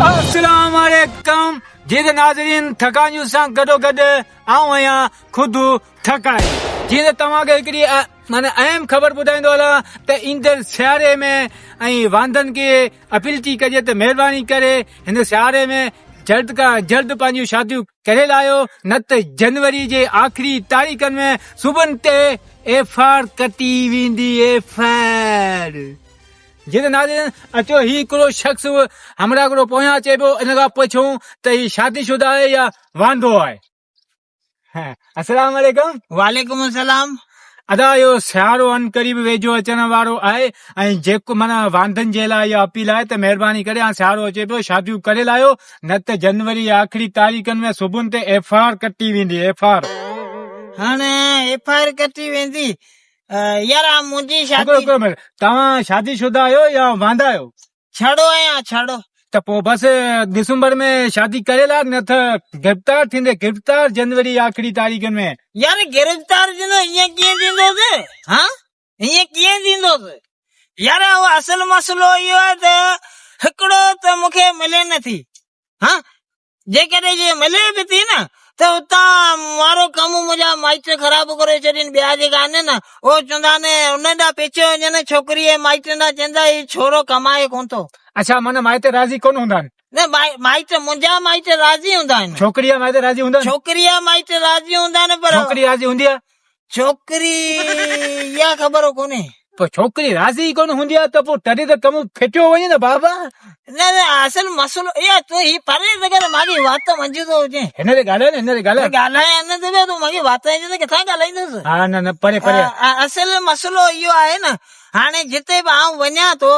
السلام عليڪم جي ته ناظرين ٿڪا نيوز سان گڏو گڏ آئون آهيان خود ٿڪائي جي ته توهان کي هڪڙي معنی اهم خبر ٻڌائيندو هلان ته ايندڙ سياري ۾ ۽ واندن کي اپيل ٿي ڪجي ته مهرباني ڪري هن سياري ۾ جلد کان جلد پنهنجون شاديون ڪري لاهيو نه ته جنوري جي آخري تاريخن ۾ صوبن تي ايف آر ڪٽي ويندي ايف آر جي ته ناظرين اچو هي هڪڙو شخص همراهه هڪڙو پويان اچي پيو ان کان پڇون ته هي شادي شده آهي يا واندو آهي. السلام عليڪم. وعليڪم السلام. ادا اهو سيارو ان قريب ويجهو اچڻ وارو آهي ۽ جيڪو معنيٰ واندن جي لاء اها اپيل آهي ته مهرباني ڪري هاڻ سيارو اچي پيو شاديون ڪري لاهيو نه ته جنوري جي آخري تاريخن ۾ صبحن تي ايف آر ڪٽي ويندي ايف آر. هاڻ ايف آر ڪٽي ويندي يار آ منهنجي شادي. هڪڙو هڪڙو منٽ توهان شادي شده آهيو يا واندا آهيو؟ ڇڙو آهيان ڇڙو. ته پوء بس ڊسمبر ۾ شادي ڪري لاء نه ته گرفتار ٿيندي گرفتار جنوري آخري تاريخن ۾. يار گرفتار ٿيندو ائين ڪيئن ٿيندوس ها ائين ڪيئن ٿيندوس يار اهو اصل مسئلو اهو آهي ته هڪڙو ته مون کي ملي نٿي ها جيڪڏهن جي ملي به ٿي نه ته اتان وارو ڪم منهنجا مائٽ خراب ڪري ڇڏين ٻيا جيڪا آهن نه اهو چوندا آهن انهن ڏانهن پيچيو وڃن ڇوڪري جي مائٽن ڏانهن چوندا هي ڇورو ڪمائي ڪونه ٿو. اڇا معنيٰ مائٽ راضي ڪونه هوندا آهن. نه مائٽ منهنجا مائٽ راضي هوندا آهن. ڇوڪري جا مائٽ راضي هوندا آهن. ڇوڪري جا مائٽ راضي هوندا آهن پر. ڇوڪري راضي هوندي آهي. ڇوڪري اها خبر ڪونهي. پوء ڇوڪري راضي ئي ڪونه هوندي آهي ته پوء تڏهن ته ڪم ڦٽيو وڃي نه بابا. نه نه اصل مسئلو اها تون هي پري ته ڪر ماڳي وات منجهه ٿو هجين. هن تي ڳالهاء نه هن تي ڳالهاء. ڳالهايان نه ٿو پيو تون ماڳي وات منجهه ته ڪٿان ڳالهائيندس. ها نه نه پري پري. اصل مسئلو اهو آهي نه هاڻي جتي به آئون وڃان ٿو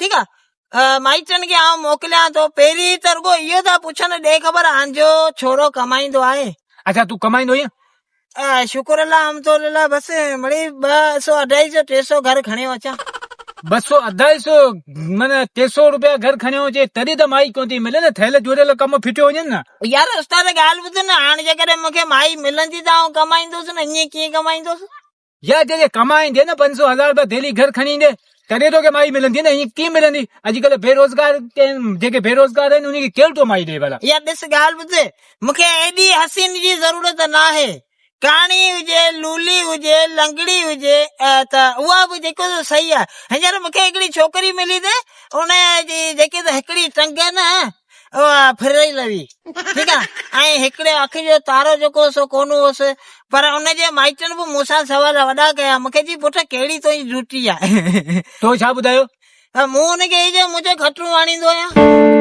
ٺيڪ آ مائٽن کي آئون موڪليان ٿو پهرين ته رڳو اهو ٿا پڇن ڏي خبر آنجو ڇورو ڪمائيندو آهي. اڇا تون ڪمائيندو آهين؟ شڪر الله حمد لله بس مڙئي ٻه سو اڍائي سو ٽي سو گهر کڻيو اچان. ٻه سو اڍائي سو معنيٰ ٽي سو روپيا گهر کڻيو اچي تڏهن ته مائي ڪونه ٿي ملي نه ٿيل جوڙيل ڪم ڦٽيو وڃن نه. يار استاد ڳالهه ٻڌ نه هاڻ جيڪڏهن مون کي مائي ملندي ته آئون ڪمائيندس نه ائين ڪيئن ڪمائيندس. يا جڏهن ڪمائيندي نه پنج سو هزار روپيا ڌيلي گهر کڻي ايندي تڏهن توکي مائي ملندي نه ائين ڪيئن ملندي اڄڪلهه بيروزگار جيڪي بيروزگار آهن انهن کي ڪير ٿو مائي ڏي ڀلا. يا ڏس ڳالهه ٻڌ مون کي ايڏي حسين جي ضرورت ناهي ڪاڻي هجي لولي هجي لنگڙي هجي ته اها به جيڪو سو صحيح آهي هينئر مون کي هڪڙي ڇوڪري ملي ته ان جي جيڪي ته هڪڙي ٽنگ نه اها ڦري لوي ٺيڪ آ ۽ هڪڙي اک جو تارو جيڪو سو ڪونه هوس پر ان جي مائٽن به مون سان سوال وڏا ڪيا مون کي چي پٽ ڪهڙي تنهنجي ڊيوٽي آ تو ڇا ٻڌايو؟ مون ان کي چيو مون چيو کٽون آڻيندو آهيان.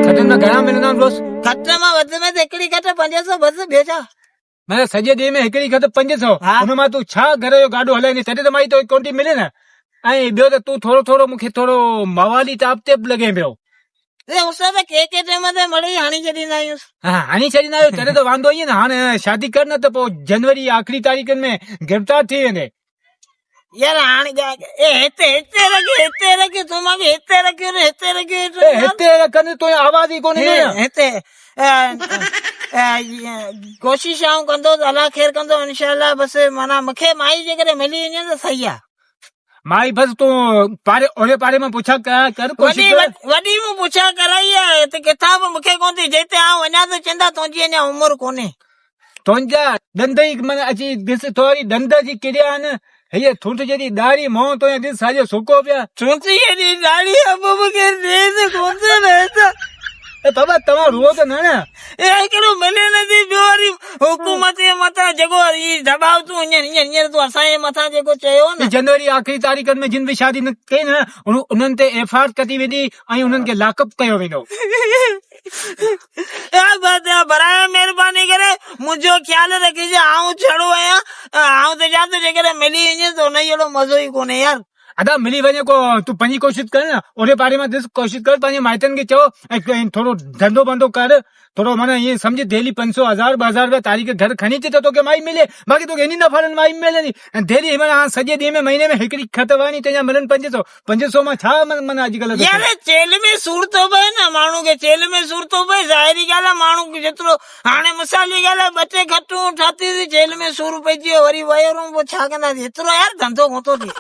کٽن مان گهڻا ملندا آهن دوست؟ کٽ مان وڌ ۾ وڌ هڪڙي کٽ 500 بس ٻيو ڇا. معنيٰ سڄي ڏينهن ۾ هڪڙي کٽ 500 ان مان تون ڇا گهر جو گاڏو هلائيندين تڏهن ته مائي توکي ڪونه ٿي ملي نه ۽ ٻيو ته تون ٿورو ٿورو مون کي ٿورو موالي ٽاپ تي به لڳين پيو. اي استاد ڪي ڪي ٽيم تي مڙئي هڻي ڇڏيندا آهيون. ها هڻي ڇڏيندا آهيو تڏهن ته واندو آهين نه هاڻ شادي ڪر نه ته پوء جنوري جي آخري تاريخن ۾ گرفتار ٿي ويندين. يار هاڻ اي هتي هتي رک هتي رک تون مان کي هتي رکيو نه هتي رکيو اي هتي رکندي تنهنجو آواز ئي ڪونه ايندو نه. هتي ڪوشش آئون ڪندو ته الله خير ڪندو انشاء الله بس معنيٰ مونکي مائي جيڪڏهن ملي وڃي ته صحيح آ. مائي بس تون پاري اوڙي پاڙي مان پڇا ڪر ڪوشش ڪر. وڏي مون پڇا ڪرائي آهي ته ڪٿان به مونکي ڪونه ٿي جتي آئون وڃان ٿو چوندا تنهنجي اڃا عمر ڪونهي. تنهنجا ڏند ئي من اچي ڏس ٿوري ڏند اچي ڪريا آهن هيء ٺونٺ جيڏي ڏاڙهي منهن تنهنجو ڏس ساڄو سڪو پيا. ٺونٺ جيڏي ڏاڙهي ابو مونکي ڏي ته ڪونه ٿو رهي ته. اي بابا توهان روئو ته نه نه. اي هڪڙو ملي نه ٿي ٻيو وري حڪومت جي مٿان جيڪو هي دٻاء تون هينئر هينئر هينئر تون اسان جي مٿان جيڪو چيو نه. جنوري آخري تاريخن ۾ جن به شادي نه ڪئي نه انهن تي ايف I R ڪٽي ويندي ۽ انهن کي لاڪ اپ ڪيو ويندو. براء مهرباني ڪري منهنجو خيال رکجي آئون ڇڙو آهيان آئون ته چوان ٿو جيڪڏهن ملي وڃي ته ان جهڙو مزو ئي ڪونهي يار. ادا ملي وڃي ڪو تون پنهنجي ڪوشش ڪر نه اوڙي پاڙي مان ڏس ڪوشش ڪر پنهنجي مائٽن کي چئو ۽ ٿورو ڌنڌو بندو ڪر ٿورو معنيٰ ائين سمجهه ڊيلي پنج سو هزار ٻه هزار روپيا تاريخ گهر کڻي اچ ته توکي مائي ملي باقي توکي انهي نفرن مائي ملندي ۽ ڊيلي هن مهل هاڻ سڄي ڏينهن ۾ مهيني ۾ هڪڙي خط وهڻي تنهنجا ملن پنج سو پنج سو مان ڇا معنيٰ اڄڪلهه ٿو يار چيلهه ۾ سور ٿو پئي نه ماڻهو کي چيلهه ۾ سور ٿو پئي ظاهري ڳالهه آهي ماڻهو جيترو هاڻي مثال جي ڳالهه آهي ٻه ٽي کٽون ٺاتيون سين چيلهه ۾ سور پئجي ويو وري ويو رون پوء ڇا ڪنداسين ايترو يار ڌنڌو ڪونه ٿو ٿئي.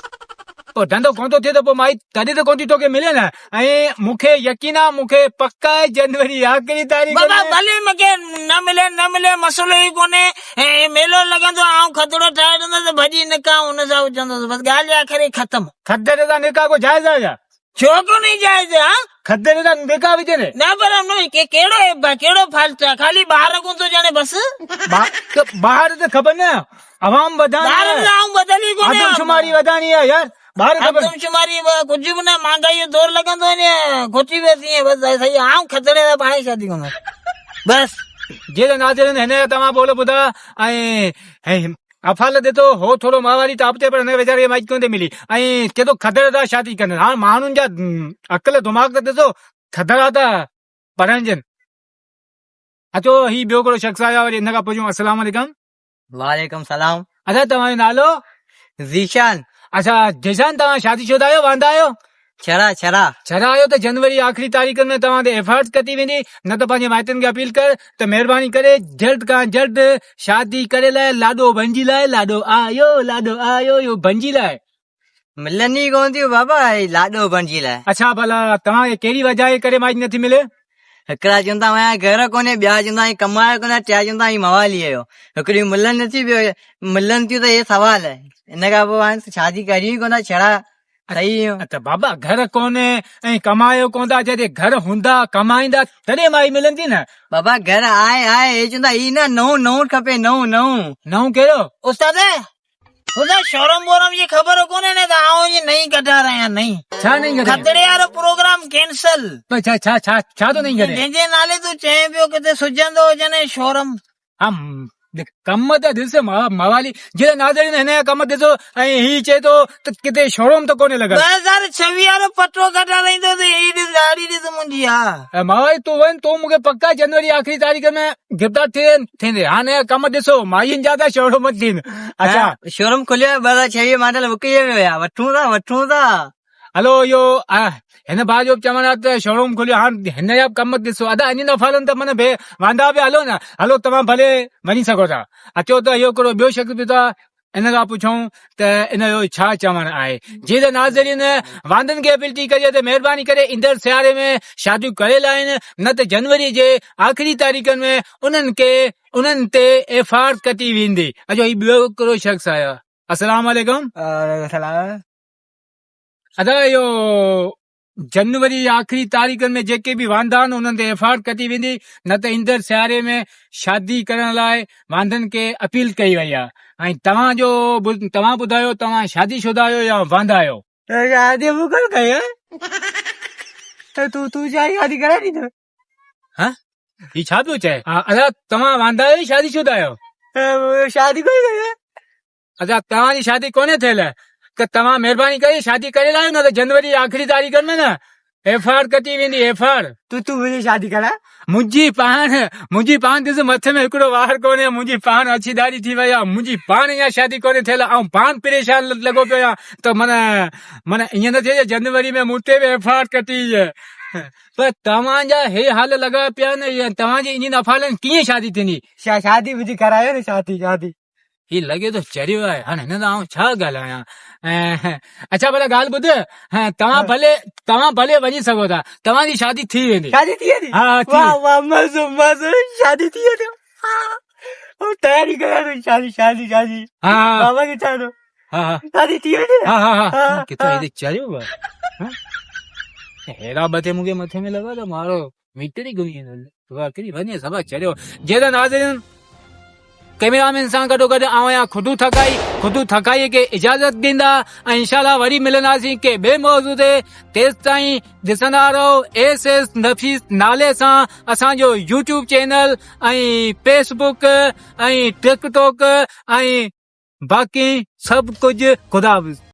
پوء ڌنڌو ڪونه ٿو ٿئي ته پوء مائي تڏهن ته ڪونه ٿي توکي ملي نه ۽ مون کي يقين آ مون کي پڪ آهي جنوري آخري تاريخ بابا ڀلي مون کي نه ملي نه ملي مسئلو ئي ڪونهي ۽ ميلو لڳندو آئون کدڙو ٺاهي ڏيندس ته ڀڄي نڪاح ان سان اچندس بس ڳالهه جي آخري ختم. کدڙي سان نڪاح ڪو جائز آهي ڇا؟ ڇو ڪونهي جائز ها؟ کدڙي سان نڪاح وجهن؟ نه پر ان ۾ ڪهڙو عيب آهي ڪهڙو فالٽ آهي خالي ٻار ڪونه ٿو ڄاڻي بس. ٻار ته خبر نه عوام وڌاڻي آهي. ٻار ته آئون ٻڌل ئي ڪونهي. آدمشماري وڌاڻي آهي يار. ٻار خبر. آدمشماري ڪجهه به نه مهانگائي جو دور لڳندو وڃي گهٽي ويو تيئن بس صحيح آئون کدڙي سان پاڻ ئي شادي ڪندس بس. جي ته ناظرين هن جا توهان ٻول ٻڌا ۽ افعال ڏتو هو ٿورو ماواري ٽاپ تي پر هن کي ويچاري کي مائي ڪونه ٿي ملي ۽ چئي ٿو کدڙي سان شادي ڪندس هاڻ ماڻهن جا عقل دماغ ته ڏسو کدڙا ته پرڻجن. اچو هي ٻيو ڪهڙو شخص آيو آهي وري هن کان پڇون السلام عليڪم. وعليڪم سلام. اچا توهان جو نالو؟ ذيشان. اچا ذيشان توهان شادي شده آهيو واندا آهيو؟ ڇڙا ڇڙا. ڇڙا آهيو ته جنوري آخري تاريخن ۾ توهان تي ايف I R ڪتي ويندي نه ته پنهنجي مائٽن کي اپيل ڪر ته مهرباني ڪري جلد کان جلد شادي ڪري لاء لاڏو بنجي لاء لاڏو آيو لاڏو آيو اهو بنجي لاء. ملن ئي ڪون ٿيون بابا هي لاڏو بڻجي لاء. اڇا ڀلا توهان کي ڪهڙي وجهه جي ڪري مائي نٿي ملي؟ هڪڙا چون ٿا اوهان جا گهر ڪونهي ٻيا چون ٿا اوهين ڪمايو ڪونه ٽيا چون ٿا اوهين موالي آهيو هڪڙيون ملن نٿيون ٻيو ملن ٿيون ته هي سوال ان کان پوء هاڻي شادي ڪريون ئي ڪونه ڇڙا صحيح آهيون. ته بابا گهر ڪونهي ۽ ڪمايو ڪونه ٿا جڏهن گهر هوندا ڪمائيندا تڏهن مائي ملندي نه. بابا گهر آهي آهي هي چون ٿا هي نه نئون نئون کپي نئون نئون. نئون ڪهڙو؟ استاد استاد شورم بورم جي خبر ڪونهي نه ته آئون جي نئين ڪڍارا آهيان نئين. ڇا نئين ڪڍي؟ کدڙي وارو پروگرام ڪينسل. پر ڇا ڇا ڇا ڇا ٿو نئين ڪڍي؟ جنهن جي نالي تون چئين پيو ڪٿي سجهندو هجي نه شورم. ها ڪم ته ڏس موالي جي ناظرين هن جا ڪم ڏسو ۽ هي چئي ٿو ته ڪٿي شورم ته ڪونهي لڳل. 2026 وارو پٽو ڪڍارائيندو ته هي ڏس ڏاڙهي ڏس منهنجي ها. موالي تون وڃ تون مون کي پڪا جنوري آخري تاريخ ۾ گرفتار ٿي ٿيندي هاڻي ڪم ڏسو ماين جا ته شوروم ٿين اچھا شوروم کليو آهي 2026 ماڊل وڪجي ويو آهي وٺون ٿا وٺون ٿا هلو اهو هن ڀاء جو به چوڻ آهي ته شوروم کليو هاڻ هن جا به ڪم ڏسو ادا انهن افعالن ته من بي واندا به هلو نه هلو توهان ڀلي وڃي سگهو ٿا اچو ته اهو هڪڙو ٻيو شخص به ٿا ان کان پڇون ته ان جو ڇا چوڻ آهي. جي ته ناظرين واندن کي اپيل ٿي ڪجي ته مهرباني ڪري ايندڙ سياري ۾ شاديون ڪري لاهين نه ته جنوري جي آخري تاريخن ۾ انهن کي انهن تي ايف آر ڪٽي ويندي. اچو هي ٻيو هڪڙو شخص آيو آهي. السلام عليڪم. وعليڪم السلام. ادا اهو جنوري جي آخري تاريخن ۾ جيڪي به واندا آهن انهن تي ايف I R ڪٽي ويندي نه ته ايندڙ سياري ۾ شادي ڪرڻ لاء واندن کي اپيل ڪئي وئي آهي ۽ توهان جو توهان ٻڌايو توهان شادي شده آهيو يا واندا آهيو؟ شادي مون ڪونه ڪئي آهي ته تون تون ڇا شادي ڪرائي ڏيندو ها هي ڇا پيو چئي ادا توهان واندا آهيو يا شادي شده آهيو؟ شادي ڪونه ڪئي آهي ادا توهان جي شادي ڪونهي ٿيل ته توهان مهرباني ڪري شادي ڪري لاهيو نه ته جنوري جي آخري تاريخن ۾ نه ايف آر ڪٽي ويندي ايف آر. تون تون منهنجي شادي ڪرا. منهنجي پاڻ منهنجي پاڻ ڏس مٿي ۾ هڪڙو وار ڪونهي منهنجي پاڻ اڇي ڏاڙهي ٿي وئي آهي منهنجي پاڻ اڃا شادي ڪونهي ٿيل آئون پاڻ پريشان لڳو پيو آهيان ته من من ائين نه ٿئي جنوري ۾ مون تي به ايف آر ڪٽي پر توهان جا هي حال لڳا پيا آهن توهان جي انهن افعالن ڪيئن شادي ٿيندي. شادي منهنجي ڪرايو نه شادي شادي. هي لڳي ٿو چريو آهي هاڻي هن سان آئون ڇا ڳالهايان اڇا ڀلا ڳالهه ٻڌ توهان ڀلي توهان ڀلي وڃي سگهو ٿا توهان جي شادي ٿي ويندي شادي ٿي ويندي ها ٿي واه واه مزو مزو شادي ٿي ويندي ها تياري ڪريان ٿو شادي شادي شادي ها بابا کي چوان ٿو ها ها شادي ٿي ويندي ها ها ها ڪٿي هي چريو آهي هيرا ٻه ٿي مونکي مٿي ۾ لڳا ته مارو ميٽر ئي گهمي ويندو واقعي وڃي سڀا چريو جيئن ناظرين ڪئميرا مين سان گڏو گڏ آئون آهيان خدو ٿڪائي خدو ٿڪائي کي اجازت ڏيندا ۽ انشاء الله وري ملنداسين ڪي ٻئي موضوع تي تيستائين ڏسندا رهو ايس ايس نفيس نالي سان اسان جو يوٽيوب چينل ۽ فيسبوڪ ۽ ٽڪ ٽاڪ ۽ باقي سڀ ڪجهه خدا حافظ.